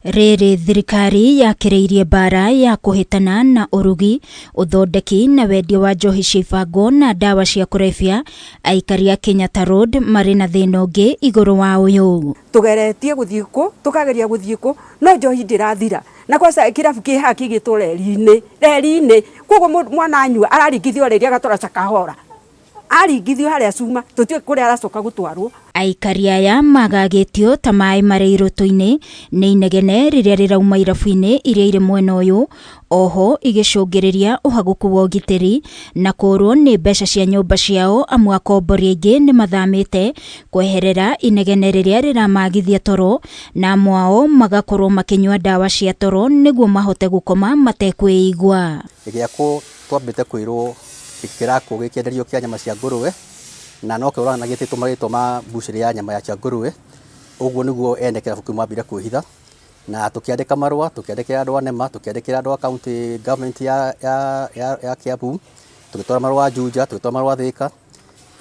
Rĩrĩ thirikari yakĩrĩirie mbara ya kũhĩtana na ũrugi, ũthondeki na wendia wa njohi cia ibango na ndawa cia kũrebia, aikari a Kenyatta Road marĩ na thĩna ũngĩ igũrũ wa ũyũ. Tugeretie guthii ku, tukageria guthii ku, no njohi ndirathira. Na kwanza kirabu ki haha kigitwo reri-inĩ, reri-inĩ. Koguo mwana anyua araringithio reri agatwara Shakahola. Aringithio harĩa cuma, tũtiũĩ kũrĩa aracoka gũtwarwo. Aikari aya magagĩtio ta maĩ marĩ irũtũ-inĩ nĩ inegene rĩrĩa rĩrauma irabu-inĩ iria irĩ mwena ũyũ, oho igĩcũngĩrĩria ũhagũku wa ũgitĩri na kũrwo nĩ mbeca cia nyũmba ciao, amu akombori aingĩ nĩ mathamĩte kweherera inegene rĩrĩa rĩramagithia toro, na amwe ao magakorwo makĩnyua ndawa cia toro nĩguo mahote gũkoma matekwĩigua. Gĩakwo twambĩte kwĩrwo kĩrakwo gĩkĩenderio kĩa nyama cia ngũrũwe, na no kĩo ũrona gĩtĩtwo marĩtwa ma mbucĩrĩ ya nyama ya cia ngũrũwe. Ũguo nĩguo ene kĩrabu kĩu mambire kwĩhitha, na tũkĩandĩka marũa, tũkĩandĩkĩra andũ a NEMA, tũkĩandĩkĩra andũ a county government ya, ya, ya, ya Kiambu, tũgĩtwara marũa Juja, tũgĩtwara marũa Thika,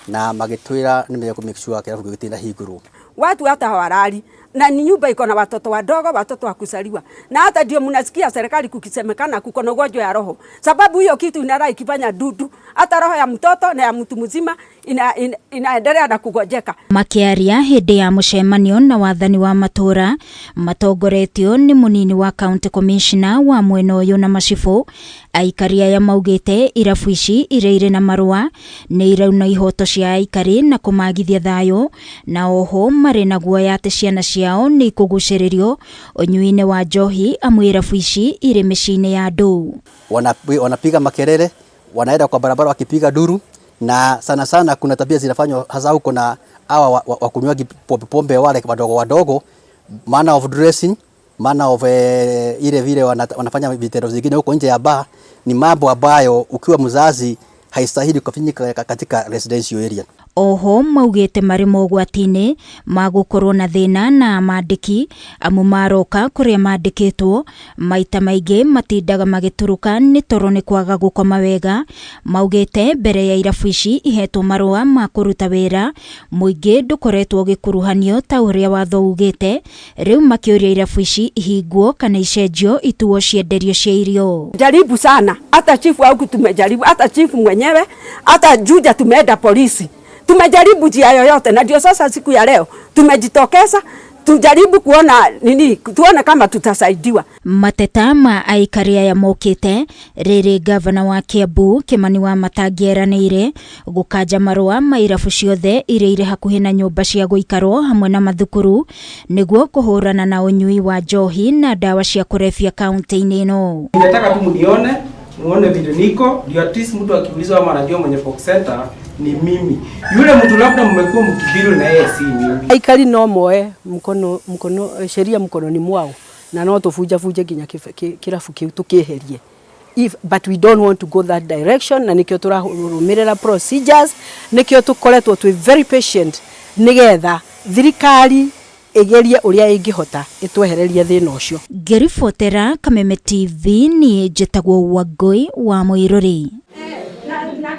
na magĩtwĩra nĩ mekũ make sure kĩrabu kĩu gĩtinahingũrwo. Watu hata hawalali na ni nyumba iko na watoto wadogo, watoto wa kuzaliwa, na hata ndio mnasikia serikali kukisemekana kuko na ugonjwa ya roho, sababu hiyo kitu inalala ikifanya dudu, hata roho ya mtoto na ya mtu mzima inaendelea na kugonjeka. Makiaria hĩndĩ ya mũcemanio na wathani wa matũra matongoretio nĩ mũnini wa county commissioner wa mwena ũyũ na macibũ, aikari aya maugĩte irabu ici iria irĩ na marũa nĩ irauna ihoto cia aikari na kũmagithia thayũ, na oho marĩ na guoya atĩ ciana ciao nĩ ikũgucĩrĩrio ũnyui-inĩ wa njohi, amu irabu ici irĩ mĩciĩ-inĩ ya andũ. Wanapiga makelele, wanaenda kwa barabara wakipiga duru, na sana sana kuna tabia zinafanywa hasa huko na hawa wakunywaji pombe wale wadogo wadogo, manner of dressing, manner of ile vile wanafanya vitendo zingine huko nje ya bar, ni mambo ambayo ukiwa mzazi haistahili kufanyika katika residential area. Oho maugĩte marĩ mogwati-inĩ ma gũkorwo na thĩna na mandĩki, amu maroka kũrĩa mandĩkĩtwo maita maingĩ matindaga magĩtũrũka nĩ toro nĩ kwaga gũkoma wega. Maugĩte mbere ya irabu ici ihetwo marũa ma kũruta wĩra, mũingĩ ndũkoretwo ũgĩkuruhanio ta ũrĩa watho ugĩte. Rĩu makĩũria irabu ici ihingwo kana icenjio ituo cienderio cia irio. Jaribu sana, hata chifu huku tumejaribu, hata chifu mwenyewe, hata Juja tumeenda polisi, tumejaribu njia yoyote, na ndio sasa siku ya leo tumejitokeza tujaribu kuona nini, tuone kama tutasaidiwa. Mateta ma aikari aya mokĩte rĩrĩ gavana wa Kiambu Kimani Wamatangi eranĩire gũkanja marũa ma irabu ciothe iria irĩ hakuhĩ na nyũmba cia gũikarwo hamwe na mathukuru nĩguo kũhũrana na ũnyui wa njohi na ndawa cia kũrebia kaunti-inĩ ĩno. Ningetaka tu mnione, muone vile niko, ndio at least mtu akiulizwa ama anajua mwenye Fox Center ni mimi. Yule mtu labda mmekuwa mkidili na yeye si mimi. Aikari no moe mkono, mkono, sheria mkononi mwao, na no tũbunja bunje nginya kĩrabu kĩu tũkĩeherie. But we don't want to go that direction, na nikĩo tũrarũmĩrĩra procedures, nikĩo tũkoretwo twĩ very patient nĩgetha thirikari ĩgerie ũrĩa ĩngĩhota ĩtwehererie thĩna ũcio. Ngĩribotera Kameme TV, niĩ njĩtagwo Wangũi wa Mũirũrĩ.